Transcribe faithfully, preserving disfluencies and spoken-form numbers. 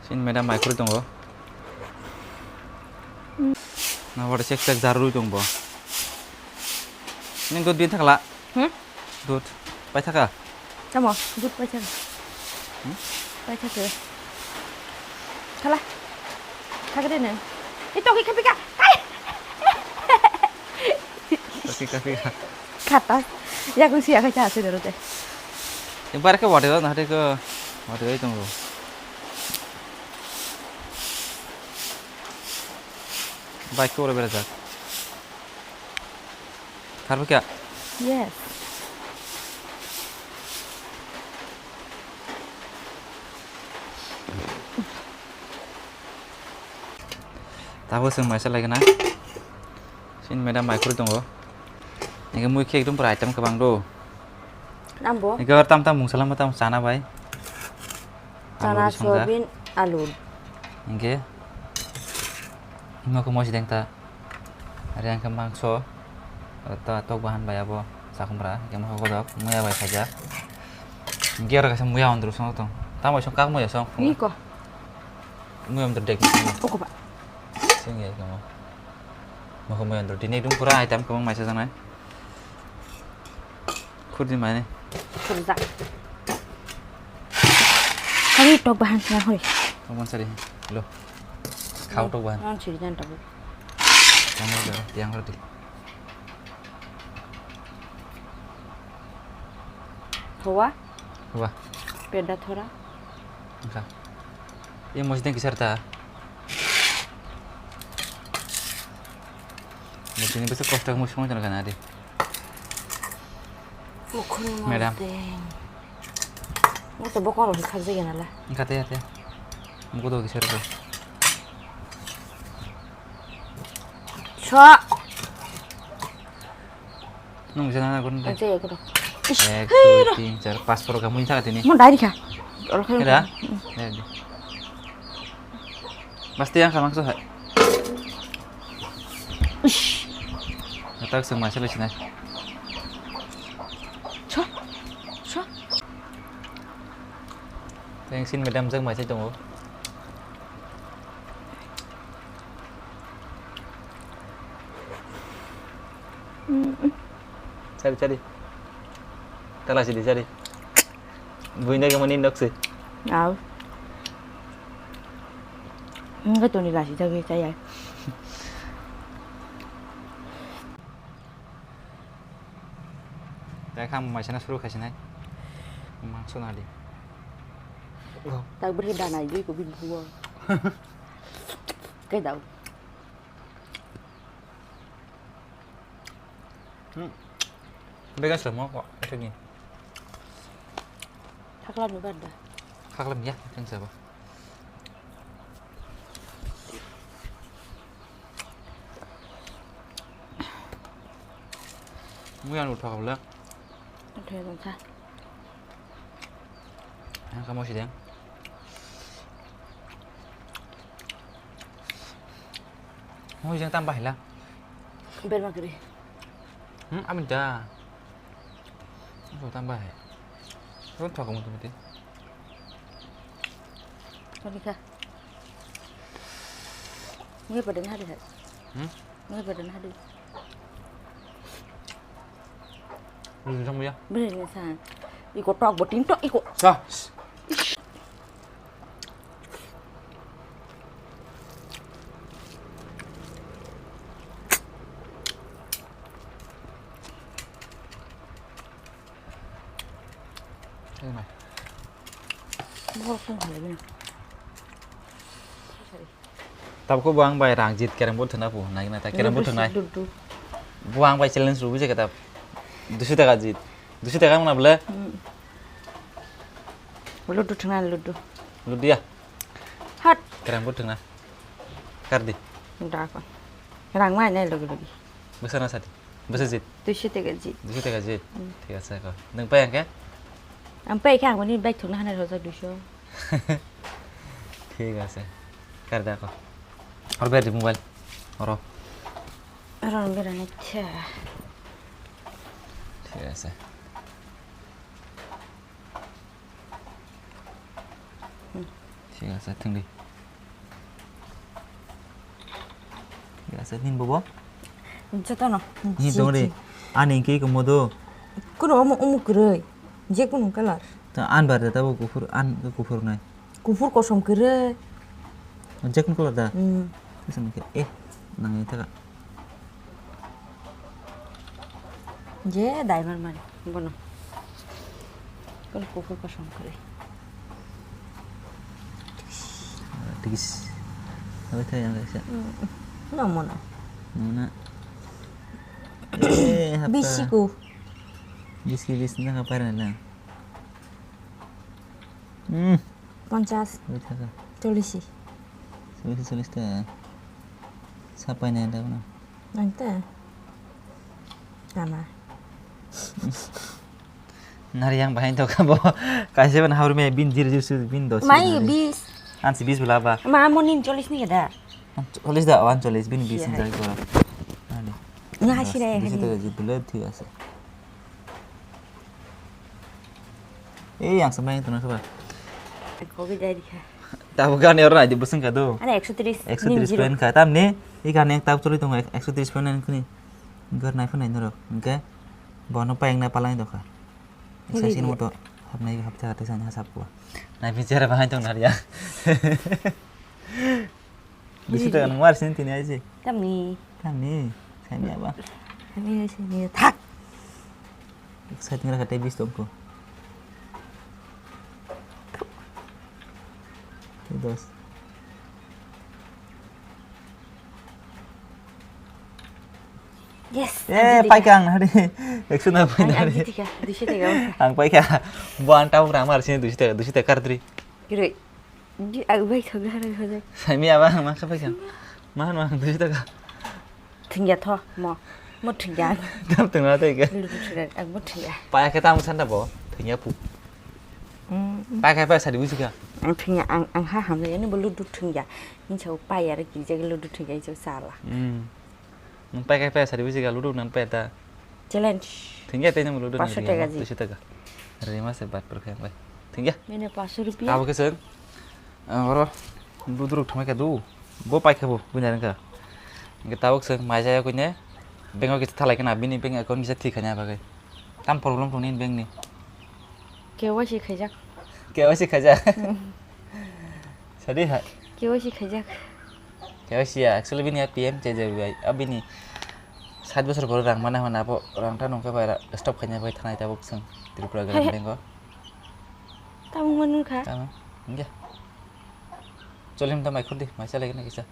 Ini madam mai khurui tongo. Na wada sek sek jarui tong bo. Ini dud bin thakla. Hmm? Dud pai thaka. Tamo, dud pai thaka. Hmm? Pai thaka. Khala. Thaka de ne. Ito ki kapika. Ai. Kapika, kapika. Kata. Ya kung siya kacha ase doro te. Yang bar ke wada na hade ko wada tongo. Bike ko ora berajak. Tharbo kya? Yes. Tabo seng maisa lagi na. Sin madam mai khurui tongo. Nike mui khe ekdom pura item kwbang do. Nambo? Nike tam tam mungsalam tam chana bai. Chana, alu di songjak. Soyabin, alu. Hingke nokho mosideng ta. Are hingke mangso. Ta tok bahan bai abo chakhumra. Hingke mokho godok muya bai khaijak. Hingke aro kaisa muya ondro song tong. Tamo song kak muya song. Niko. Muya ondro dek. Oko ba. Sing ya kamo. Mokho muya ondro. Dini dum pura item kwbang maisa janai. Khurdi mane. Khurjak. Hari tok bahan sana hori. Tok bahan sari. Lo. Khau tok bahan. Non siri jan tok. Yang lo, yang lo di. Hawa? Hawa. Peda thora. Enggak. Yang masih tinggi serta. Masih ini besok kau tak musuh macam kan ada. Madam. Mo to bokong rok kha jagana la. Kha te, kha te. Mugo do kisar ko. Sa. Nung jana na gun de. Aje ko. Ek, dui, tin, char, pas poro kamu ini thaga tini. Mo dai kha. Oro kha. Ada? Dai di. Basti yang kamang so hai. Ish. Natak seng masih lagi sini. Cho. Cho. Yang sin madam jeng masih tunggu. Cari, cari. Tala sidi cari. Buina ke mani nok se. Au. Enggak tuh nih lasi jaga saya. Tei kha maisana suru khaisinai. Mangso nadi. Tak beri dana ini ko bin buang. Kayak tahu. Hmm. Bega selama kok, itu ni. Thaklam ni bar da. Thaklam ya, kan siapa? Mui anu thaklam le. Oke, bangsa. Yang kamu sih deng. Mui jeng tambah lah. Ber magri. Hmm, amin dah. Itu tambah ya. Itu thaklam tu mati. Kami kah? Mui pada nahari hai. Hmm? Mui pada nahari. Beri ni sang ya. Beri ni sang. Iko tok botin tok iko. Sah. Borok tong halai bini. Tabuk bo ang bai rang jit kereng bo thwna bo nai na ta kereng bo thwnai. Ludu. Bo ang bai challenge rwui jaka ta duiso taka jit. Duiso taka wngna bole? Hmm. Ludu thwna ludu. Ludu ya? Hat. Kereng bo thwna. Kardi. Da ko. Rang mai nai logi logi. Bwsana sadi. Bwsa jit? Duiso taka jit. Duiso taka jit? Hmm. Thik ase ko. Nwng pai ang khe? Ang pai khe ang bini bike thwkna hanai rojak duiso. Thik ase. Kar da ko. Or ber di mobile. Oro. Oro ber ani cha. Thik ase. Hmm. Thik ase, thwng di. Thik ase, nin bobo? Jotono. Nin ji, tong di. Ji. Ani hingke iko modo. Kuno omo, omo kwrwi. Je kuno colour. Ta an bar da tabo kuphur, an kuphur nai. Kuphur kosom kwrwi. Je kuno colour da? Hmm. Kosom khe, eh, nangni taka. Je daibar mani, bono. Kol kuku kosong kore. Tigis. Apa itu yang kaisa? Hmm. No, mona. Mona. Eh, hapa? Bisi ku. Bisi, bisi na apa na? Hmm. Ponchas. Oi thaka. Chollish. Chollish, chollish ta. Sapai na da na. Ang ta. Ama. Nari yang bahai to ka bo. Kaisa ban haur me bin jir jir su bin dos. Mai bis. An si bis bula ba. Ma mo nin chollish ni da. Chollish da, wan chollish bin bis ni jai ko. Ani. Nga hasi re. Bis to jit bula thi ase. Ei, yang sampai yang tunang coba. Kogi jai dikha. Tabu gani orang aja buseng kado. Ana ekso tris. Ekso tris point ka. Tamni, ikan yang tabu tuli tong ekso tris point yang kuni. Gor nai phone nai norok. Oke. Bono pa yang na palang doka. Hei, sasi hei. Moto hapnai hapta hapta sana hasap ko. Nai bicara bahai tong naria. Bisi taka nang war sin tini aisi. Tamni. Tamni. Saini aba. Saini aisi ni thak. Side ngra kate bis tongko. Dos. Yes. Eh, paikang hari. Ekso na paina hari. Ang jiti ka, duiso taka. Ang paika. Bo ang tau ramar sini duiso taka, duiso taka kardri. Kiroi. Di, ang bai thok gara hojak. Saimi aba ma kha bai kha. Ma no ang dui taka. Thingya tho mo. Mo thingya. Tam tengna tei ke. Ludu thingya, ang mo thingya. Paya khe tam sanda bo. Thingya pu. Mm. Paya khe paya sadi busi kha. Ang thingya, ang, ang ha hamle ani bo ludu thingya. Ni chau paya re ki jage ludu thingya chau sala. Mm. Nwng paikha paikha sari bisi ga ludu nang paita. Challenge. Thengya tei nwng ludu nang paanch sho taka ji. Duiso taka. Rima se bat por khe bai. Thengya. Mene paanch sho rupiah. Abo khe chwng, ah, oro ludu rok thumai kha du. Bo paikha bo buina rwngkha. Hingke tabuk chwng mai jaya koine. Bank o kisa thalai khna bini bank account kisa thik khaina bagwi. Tam problem tongni bank ni. K Y C khaijak. K Y C khaijak. Hmm. Sadi ha. K Y C khaijak. K Y C ya, actually bini ya P M J J B I, ah, bini sat bosor boro rang mana mana abo rang ta nungkha bai ra-, stop khaina bai thanai tabuk chwng Tripura Hai, Gram hai. Bank o. Tamung manung kha. Tamo, hingke. Cholim ta mai khudi, mai chalai kena kisa.